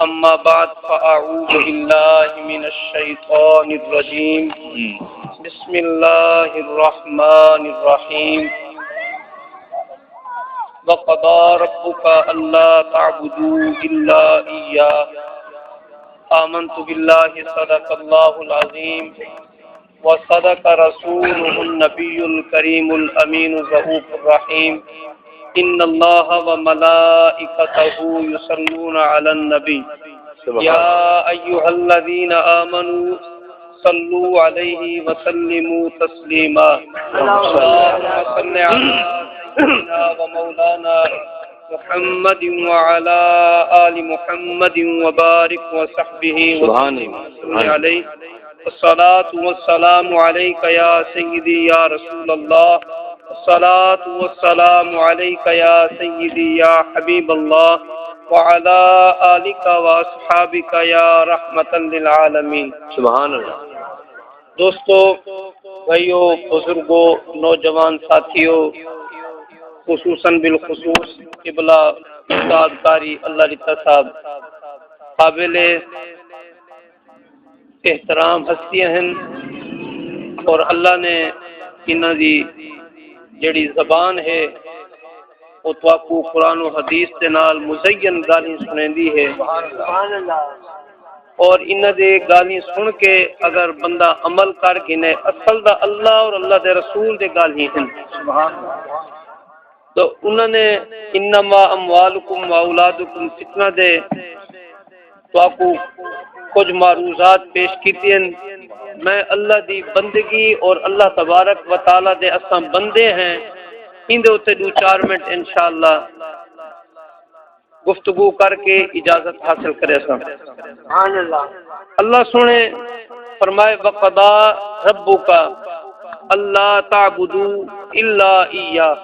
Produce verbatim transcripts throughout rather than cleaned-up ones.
أما بعد، فأعوذ بالله من الشيطان الرجيم. بسم الله الرحمن الرحيم. وقضى ربك ألا تعبدوا إلا إياه. آمنت بالله، صدق الله العظيم. وصدق رسوله النبي الكريم الأمين الرؤوف الرحيم. إن الله وملائكته يصلون على النبي. سبحان الله. يا أيها الذين آمنوا صلوا عليه وسلموا تسليما. اللهم صل على سيدنا ومولانا محمد وعلى آل محمد وبارك وصحبه سبحان وسلم. الله. سبحان الله. عليه. الصلاة والسلام عليك يا سيدي يا رسول الله. الصلاة والسلام عليك يا سيدي يا حبيب الله، وعلى آلك وأصحابك يا رحمة للعالمين. سبحان الله. دوستو، بھائیو، بزرگو، نوجوان ساتھیو، خصوصاً بالخصوص قبلہ استاد قاری اللہ ݙتا صاحب، قابل احترام ہستیاں ہن، اور اللہ نے انہاں دی جڑی زبان ہے، او تہاکوں قرآن و حدیث دے نال مزین ڳالھیں سݨیندی ہے۔ اور انہاں دے ڳالھیں سݨ کے اگر بندہ عمل کر گھنے، اصل دا اللہ اور اللہ دے رسول دے ڳالھیں ہن۔ تو انہاں نے، "انما اموالکم و اولادکم فتنہ" دے تہاکوں کجھ معروضات پیش کیتے ہن۔ میں اللہ دی بندگی اور اللہ تبارک و تعالیٰ دے اساں بندے ہیں، ایندے اتے ݙو چار منٹ انشاءاللہ گفتگو کر کے اجازت حاصل کریساں۔ سبحان اللہ۔ اللہ سوہݨے فرمائے، "وقضى ربك ألا تعبدوا إلا إياه۔"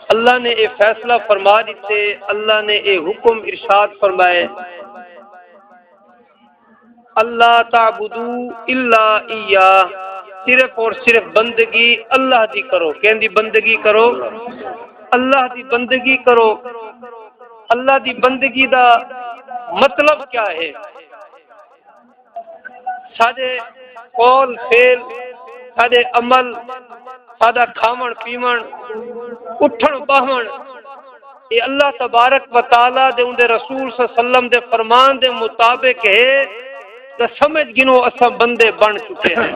اللہ نے اے فیصلہ فرما ݙتے، اللہ نے اے حکم ارشاد فرمائے، "ألا تعبدوا إلا إياه"، صرف اور صرف بندگی اللہ دی کرو۔ کیندی بندگی کرو؟ اللہ دی بندگی کرو۔ اللہ دی بندگی دا مطلب کیا ہے؟ ساݙے قول، فعل، ساݙے عمل، ساݙا کھاوݨ پیوݨ، اٹھݨ ٻہوݨ، اے اللہ تبارک و تعالیٰ دے، اوندے رسول صلی اللہ علیہ وسلم دے فرمان دے مطابق ہے، تاں سمجھ گھنو اساں بندے بݨ چکے ہیں۔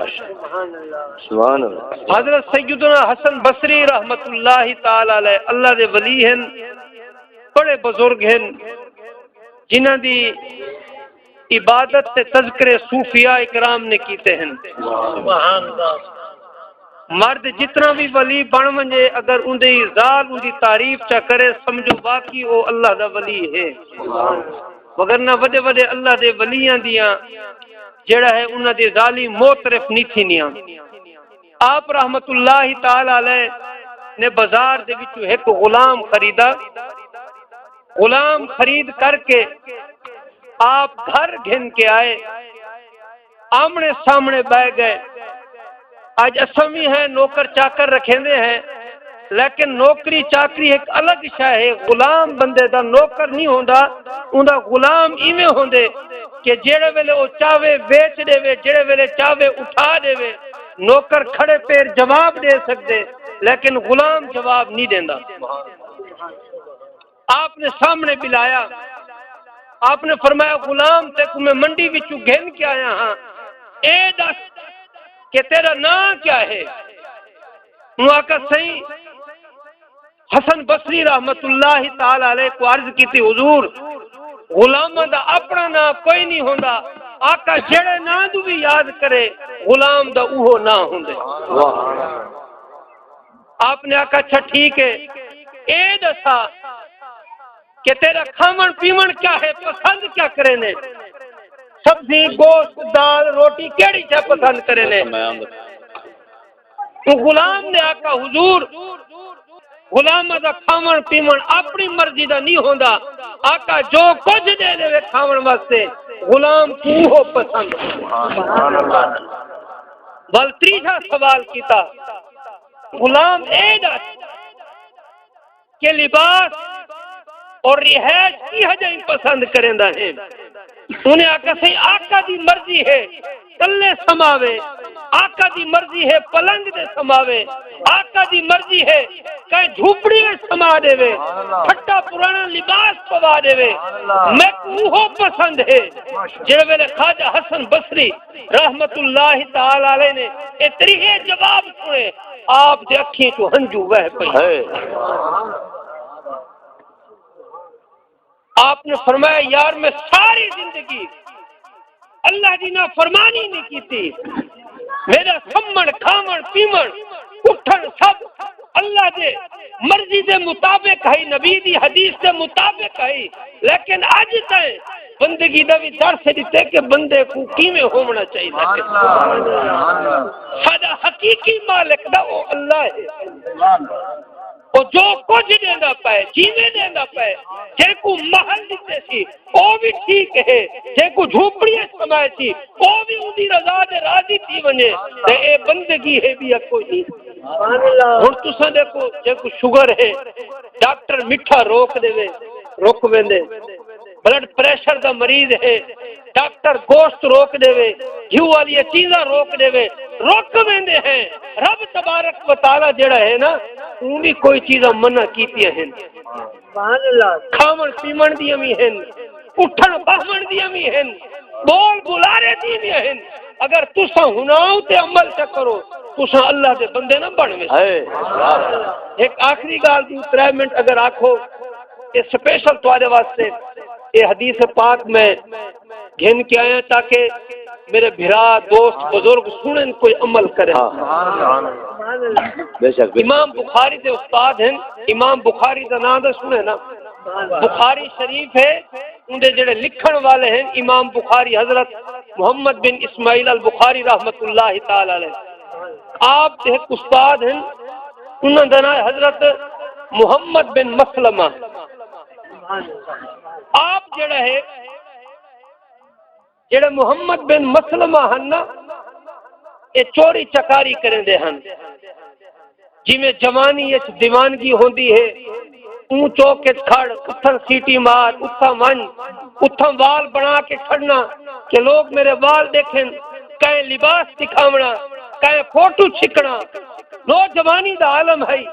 سبحان اللہ۔ حضرت سیدنا حسن بصری رحمت اللہ تعالیٰ علیہ، اللہ دے ولی ہن، بڑے بزرگ ہن، جنہاں دی عبادت تے تذکرے صوفیاء کرام نے کیتے ہن۔ سبحان اللہ۔ مرد جتنا بھی ولی بݨ ونڄے، اگر اوندی ذال اوندی تعریف چا کرے، سمجھو واقعی او اللہ دا ولی ہے۔ وگرنہ وݙے وݙے اللہ دے ولیاں دیاں جڑا ہے، انہاں دی ذالی معترف نہیں تھیندیاں۔ آپ رحمت اللہ تعالیٰ علیہ نے بازار دے وچوں ہک غلام خریدا۔ غلام خرید کر کے آپ گھر گھن کے آئے، آمنے سامنے بہ گئے۔ اج اساں وی ہیں، نوکر چاکر رکھیندے ہیں، لیکن نوکری چاکری ہک الگ شے ہے۔ غلام بندے دا نوکر نہیں ہوندا، اوندا غلام ایویں ہوندے کہ جیڑھے ویلے او چاہوے ویچ ݙیوے، جیڑھے ویلے چاہوے اٹھا ݙیوے۔ نوکر کھڑے پیر جواب ݙے سڳدے، لیکن غلام جواب نہیں ݙیندا۔ آپ نے سامنے بلایا، آپ نے فرمایا، "غلام، تیکوں میں منڈی وچوں گھن کے آیا ہاں، اے ݙس کہ تیرا ناں کیا ہے؟" اوں آکھا، سئیں، حسن بصری رحمت اللہ تعالیٰ علیہ کوں عرض کیتی، "حضور، غلاماں دا اپݨا ناں کوئی نہیں ہوندا، آقا جیڑھے ناں توں وی یاد کرے، غلام دا اوہو ناں ہوندے۔" واہ۔ آپ نے آکھا، "اچھا ٹھیک ہے، اے ݙسا کہ تیرا کھاوݨ پیوݨ کیا ہے، پسند کیا کرینے؟ سبزی، گوشت، دال، روٹی کیڑھی شے پسند کرینے؟" او غلام نے آکھا، "حضور، غلاماں دا کھاوݨ پیوݨ اپݨی مرضی دا نہیں ہوندا، آقا جو کجھ ݙے ݙیوے کھاوݨ واسطے، غلام کوں اوہو پسند۔" سبحان اللہ۔ ول تریجھا سوال کیتا، "غلام، اے ݙس کہ لباس اور رہائش کیہو جئی پسند کریندا ہے؟ انہیں آکھیا سئیں آقا دی مرضی ہے تلے سماوے، آقا دی مرضی ہے پلنگ تے سماوے، آقا دی مرضی ہے کہیں جھوپڑی وچ سما ݙیوے، پھٹا پراݨا لباس پوا ݙیوے۔ میکوں اوہو پسند ہے۔ جیڑھے ویلے خواجہ حسن بصری رحمت اللہ تعالی علیہ نے اے تریہے جواب سݨے، آپ دے اکھیں چوں ہنجو وہہ پئے۔ آپ نے فرمایا، یار، میں ساری زندگی اللہ دی نافرمانی نہیں کیتی۔ میرا سمن، کھاون، پیون، اٹھن سب اللہ دے مرضی دے مطابق ہے، نبی دی حدیث دے مطابق ہے، لیکن اج تائیں بندگی دا بھی درس ݙتے کہ بندے کو کیویں ہووݨا چاہیے۔ ساݙا حقیقی مالک دا او اللہ ہے۔ او جو کجھ ݙیندا پئے، جیویں ݙیندا پئے، جیکوں محل ݙتے سی، او وی ٹھیک ہے، جیکوں جھوپڑی اچ سمائے سی، او وی اوندی رضا دے راضی تھی ونڄے، تے اے بندگی ہے، ٻیا کوئی نہیں۔ ہݨ تساں ݙیکھو، جیکوں شوگر ہے، ڈاکٹر مٹھا روک ݙیوے، رک ویندے۔ بلڈ پریشر دا مریض ہے، ڈاکٹر گوشت روک ݙیوے، گھیو والیاں چیزاں روک ݙیوے، رک ویندے ہیں۔ رب تبارک و تعالیٰ جیڑھا ہے نا، اوں وی کوئی چیزاں منع کیتیاں ہن۔ سبحان اللہ۔ کھاوݨ پیوݨ دیاں وی ہن، اٹھݨ ٻہوݨ دیاں وی ہن، ٻول بلارے دی وی ہن۔ اگر تساں ہݨاؤ تے عمل چا کرو، تساں اللہ دے بندے نہ بݨ ویسو۔ ہائے۔ ہک آخری ڳالھ، ݙو ترے منٹ اگر آکھو، اے سپیشل تہاݙے واسطے، اے حدیث پاک میں گھن کے آیا تاکہ میرے بھرا، دوست، بزرگ سنن، کوئی عمل کرن۔ ہاں۔ بے شک، بے شک۔ امام بخاری دے استاد ہن، امام بخاری دا نام تے سنے نا۔ بخاری شریف ہے، اون دے جڑے لکھن والے ہن امام بخاری حضرت محمد بن اسماعیل البخاری رحمت اللہ تعالی علیہ۔ آپ دے ہک استاد ہن، انہاں دا نام حضرت محمد بن مسلمہ۔ آپ جڑا ہے، جڑے محمد بن مسلمہ ہن نا، اے چوری چکاری کریندے ہن۔ جیویں جوانی اچ دیوانگی ہوندی ہے، اوں چوک اچ کھڑ، اتھاں سیٹی مار، اتھاں ونڄ، اتھاں وال بݨا کے کھڑنا کہ لوگ میرے وال ݙیکھن، کہیں لباس دکھاوݨا، کہیں فوٹو چھکݨا۔ نوجوانی دا عالم ہئی۔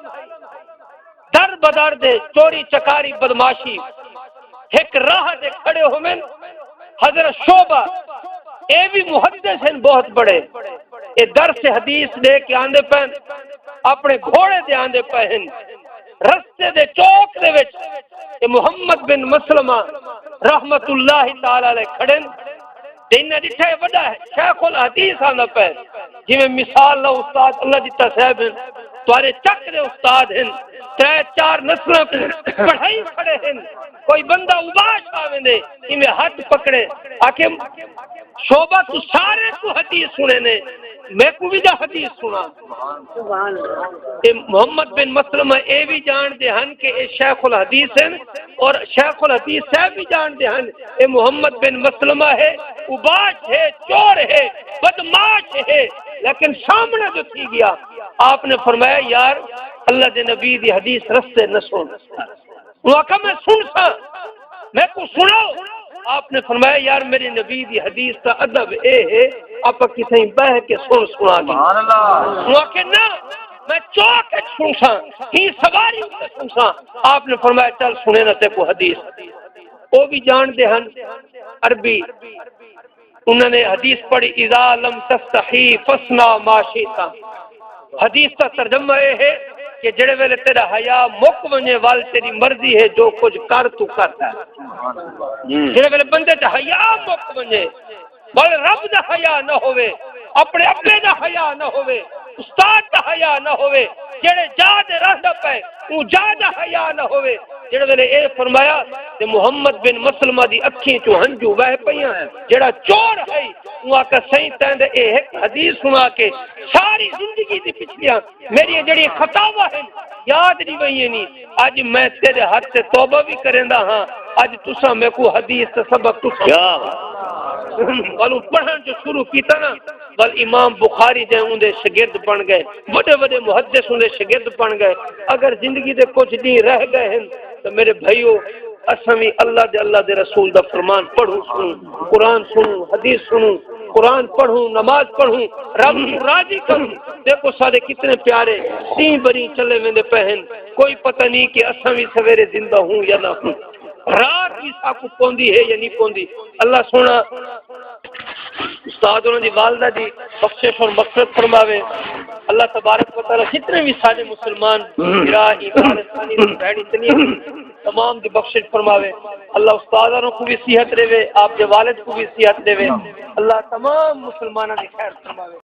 در بدر دے چوری چکاری بدمعاشی، ہک راہ تے کھڑے ہوون۔ حضرت شعبہ، اے وی محدث ہن بہت بڑے، اے درس حدیث ݙے کے آندے پئن، اپݨے گھوڑے تے آندے پئے ہن۔ رستے دے چوک دے وچ اے محمد بن مسلمہ رحمت اللہ تعالی علیہ کھڑن۔ تے انہاں ݙٹھا ہے وݙا ہے، شیخ الحدیث آندا پئے۔ جیویں مثال لو استاد اللہ جتا صاحب ہن، تہاݙے چک دے استاد ہن، ترے چار نسلاں کوں پڑھائی کھڑے ہن۔ کوئی بندہ اوباش آ ویندے، ایویں ہتھ پکڑے، آکھے، شعبہ توں سارے کوں حدیث سݨے نے، میکوں وی جا حدیث سݨا۔ سبحان اللہ۔ اے محمد بن مسلمہ اے وی ڄاݨدے ہن کہ اے شیخ الحدیث ہن، اور شیخ الحدیث صاحب وی ڄاݨدے ہن، اے محمد بن مسلمہ ہے، اوباش ہے، چور ہے، بدمعاش ہے، لیکن سامݨا جو تھی ڳیا، آپ نے فرمایا، یار، اللہ دے نبی دی حدیث رستے نہ سݨ۔ انہوں آکھا، میں سݨساں، میکوں سݨاؤ۔ آپ نے فرمایا، یار، میرے نبی دی حدیث دا ادب اے ہے، آپاں کتھائیں ٻہہ کے سݨ سݨا گھن۔ سبحان اللہ۔ انہوں آکھے، نہ، میں چوک اچ سݨساں، ایں سواری اتے سݨساں۔ آپ نے فرمایا، چل سݨینداں تیکوں حدیث۔ او وی ڄاݨدے ہن عربی۔ انہاں نے حدیث پڑھی، اذا لم تستحی فاصنع ما شئت۔ حدیث دا ترجمہ اے ہے کہ جڑے ویلے تیرا حیا مک ونڄے، ول تیری مرضی ہے، جو کجھ کر توں کر۔ ہوں۔ جڑے ویلے بندے دا حیا مک ونڄے، ول رب دا حیا نہ ہووے، اپݨے ابے دا حیا نہ ہووے، استاد دا حیا نہ ہووے، جڑے جا تے رہندا پئے، اوں جا دا حیا نہ ہووے۔ جڑے ویلے اے فرمایا تے محمد بن مسلمہ دی اکھیں چوں ہنجو وہہ پئیاں۔ جڑا چور ہئی، اوں آکھا، سئیں، تیں دے اے ہک حدیث سݨا کے ساری زندگی دی پچھلیاں میریاں جڑیاں خطاواں ہن، یاد نہیں ویندیاں۔ اڄ میں تیرے ہتھ تے توبہ وی کریندا ہاں۔ اڄ تساں میکوں حدیث تے سبق تساں۔ کیا بات۔ ولوں پڑھݨ جو شروع کیتا نا، ول امام بخاری جئیں اوندے شاگرد بݨ ڳئے، وݙے وݙے محدث اوندے شاگرد بݨ ڳئے۔ اگر زندگی دے کجھ ݙینہہ رہ ڳئے ہن، تاں میرے بھائیو، اساں وی اللہ دے، اللہ دے رسول دا فرمان پڑھوں سنوں، قرآن سنوں، حدیث سنوں، قرآن پڑھوں، نماز پڑھوں، رب کوں راضی کروں۔ دیکھو سارے کتنے پیارے، سی بری چلے ویندے پے ہن، کوئی پتہ نہیں کہ اساں وی سویرے زندہ ہوں یا نہ ہوں، رات وی ساکوں پوندی ہے یا نہیں پوندی۔ اللہ سونا استاد انہاں دی والدہ دی بخشش اور مغفرت فرماوے۔ اللہ تبارک و تعالیٰ جتنے وی سارے مسلمان بھرا، ایمان ثانی دی بھیݨ اتنی، تمام دی بخشش فرماوے۔ اللہ استاداں کوں وی صحت ݙیوے، آپ دے والد کوں وی صحت ݙیوے۔ اللہ تمام مسلماناں دی خیر فرماوے۔